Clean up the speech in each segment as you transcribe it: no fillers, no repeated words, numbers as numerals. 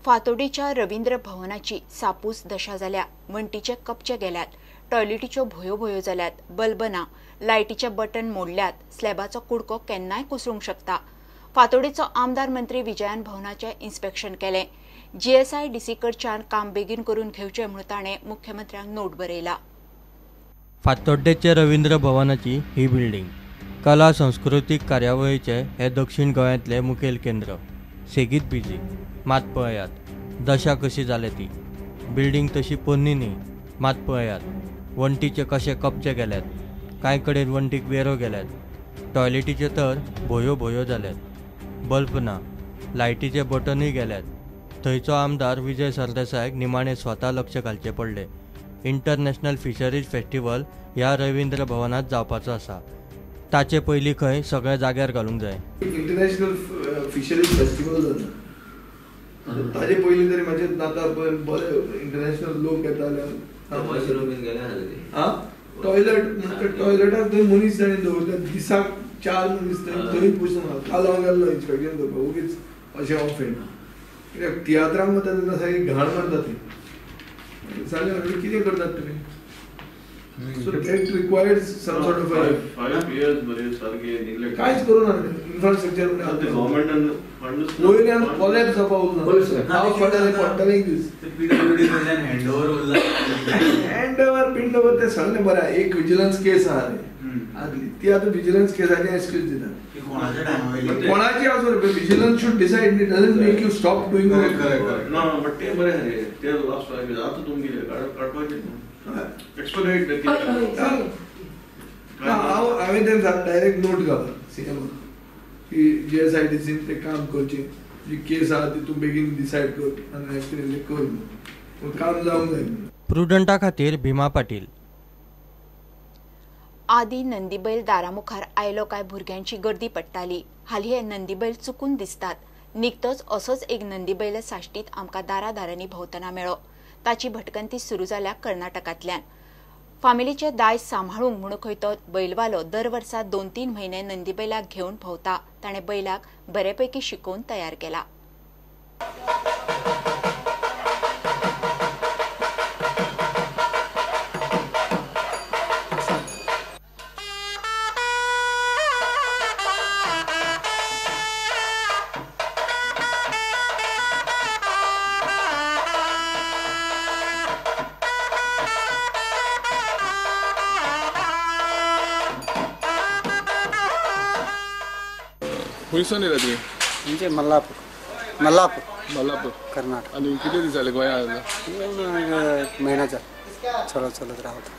फातोडेच्या रवींद्र भवनाची सापूस दशा जाल्या. वण्टीचे कपचे गेल्यात, टॉयलेटीच्यो भोयो भोयो जाल्यात, बल्ब ना, लायटीचे बटन मोडल्यात, स्लॅबाचो कुडको केन्नाय कोसळूंक शकता. फातोडेचो आमदार मंत्री विजयान भवनाचें इन्स्पेक्शन केलें. जीएसआयडीसी कडच्यान काम बेगीन करून घेवचें म्हूण ताणें मुख्यमंत्र्यांक नोट बरयला. फातोड्डेचे रवींद्र भवनाची ही बिल्डिंग कला संस्कृतीक कार्यावळीचें हें दक्षिण गोंयांतलें मुखेल केंद्र. सेगीत बिजी. मात पळयात दशा कशी जाल्या ती. बिल्डिंग तशी पोन्नी न्ही, मात पळयात वण्टीचे कशे कपचे गेल्यात, कांय कडेन वण्टीक वेरो गेल्यात, टॉयलेटीचे तर भोयो भोयो जाल्यात, बल्ब ना, लायटीचे बटनूय गेल्यात. थंयचो आमदार विजय सरदेसायक निमाणे स्वता लक्ष घालचें पडलें. इंटरनॅशनल फिशरीज फेस्टिवल ह्या रवींद्र भवनांत जावपाचो आसा, ताचे पयलीं खंय सगळें जाग्यार घालूंक जाय. इंटरनॅशनल फिशरीज फेस्टिवल जाता ताजे पयलीं तरी मातशें जाता, बरे इंटरनॅशनल लोक येताले. टॉयलेट टॉयलेटाक थंय मनीस जाणें दवरले, दिसाक 4 मनीस थंय पुसून. काल हांव गेल्लो इन्स्पेक्शन करपाक, ओगीच अशें ऑफ हेंड कित्याक तियात्रांक वता तेन्ना सारकी घाण मारता थंय. जाल्यार कितें करतात तुमी? So that requires some sort of 5 years बरे सारके neglect. कांयच करूं ना इन्फ्रास्ट्रक्चर गव्हर्नमेंटान फंड वयल्यान कोलॅप्स जावपा उरना. हांव पडटलें पडटलें एक दीस पीडब्ल्यूडी कडल्यान हँडओवर उरला, हँडओवर पिंडओवर तें सगळें बरें. एक विजिलन्स केस आहा रे आदली, ती आतां विजिलन्स केसाची एक्सक्यूज दिता. कोणाची आसूं रे, vigilance should decide, it doesn't make you stop doing. ना बट ते बरें रे, ते लास्ट 5 years आतां तुमी कितें काडपाचें न्हू. हांव हांवें तें डायरेक्ट नोट घाला सीएमाक की जीएसआयडीसीन तें काम करचें, जी केस आहा ती तूं बेगीन डिसायड कर आनी एक्चुअली कर, काम जावंक जाय. प्रुडंटा खातीर भीमा पाटील. आदी नंदीबैल दारामुखार आयलो काय भुरग्यांची गर्दी पडटाली. हालीं हे नंदीबैल चुकून दिसतात. निकतोच असोच एक नंदीबैल साश्टीत आमकां दारा दारांनी भोंवतना मेळ्ळो. ताची भटकंती सुरू जाल्या कर्नाटकांतल्यान. फामिलीचे दायज सांबाळूंक म्हूण खंय तो बैलवालो दर वर्सा 2-3 म्हयने नंदीबैलाक घेवन भोंवता. ताणें बैलाक बरेपैकी शिकोवन तयार केला. खंयसून येयला तुमी? म्हणजे मल्लापूर. मल्लापूर, मल्लापूर, कर्नाटक. आनी कितले दीस जाले गोंया आयला? म्हयना जालो, चलत चलत रावता.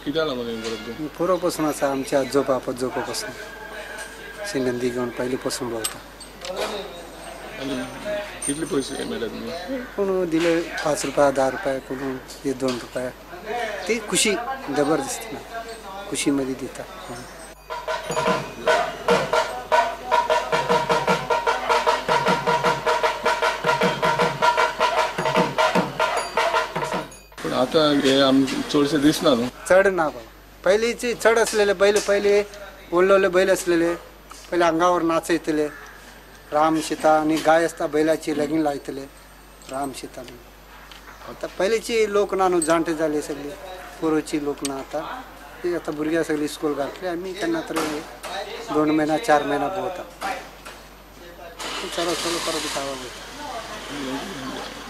कित्याक लागून हें करप तूं? पुरो पासून आसा, आमच्या आजोबा पजोबा पासून अशी नंदी घेवन पयलीं पासून भोंवता. आनी कितले पयशे मेळटा तुमकां? कोण दिले 5 रुपया, 10 रुपया, कोण 2 रुपया. ती खुशी जबरदस्त ना, खुशी मध्ये दिता. आता हे आम चडशे दिसना न्हू? चड ना बाबा, पयलींचे चड असलेले बैल, पयले ओल्लोले बैल असलेले, पयले अंगावर नाचयतले. राम सीता आणि गाय असता बैलाची लगीन लायतले राम सीता. आता पहिलीची लोक ना न्हू, जाणटे जाले सगळे, पूर्वची लोक ना. आता ती आता भुरग्यां सगळी स्कूल घातले आमी केन्ना तरी 2 महिना 4 महिना भोंवता. चलो चलो परत गांवां वयता.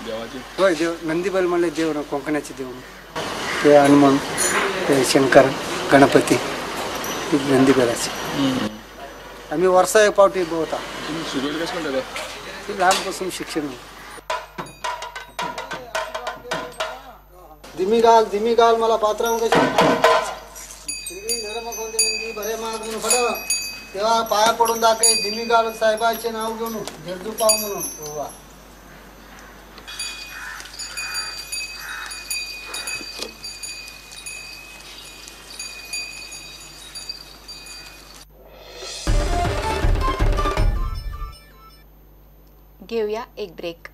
देवाचे? हय, देव नंदीबैल म्हणल्यार देव न्हू, कोंकण्याचे देव न्हू. ते हनुमान, ते शंकर, गणपती, नंदीबैलाचे. आमी वर्सा एक फावटी भोंवता. शिकयलें कशें म्हणटा? ती ल्हानपासून शिक्षण. दिमी घाल, दिमी घाल मला पात्रांव कशी नंदी बरे माग म्हणून फट तेव्हा पाया पडून दाखय. दिमी घाल साहेबाचे नाव घेऊन झेंडू पाव म्हणून. वा घेऊया एक ब्रेक.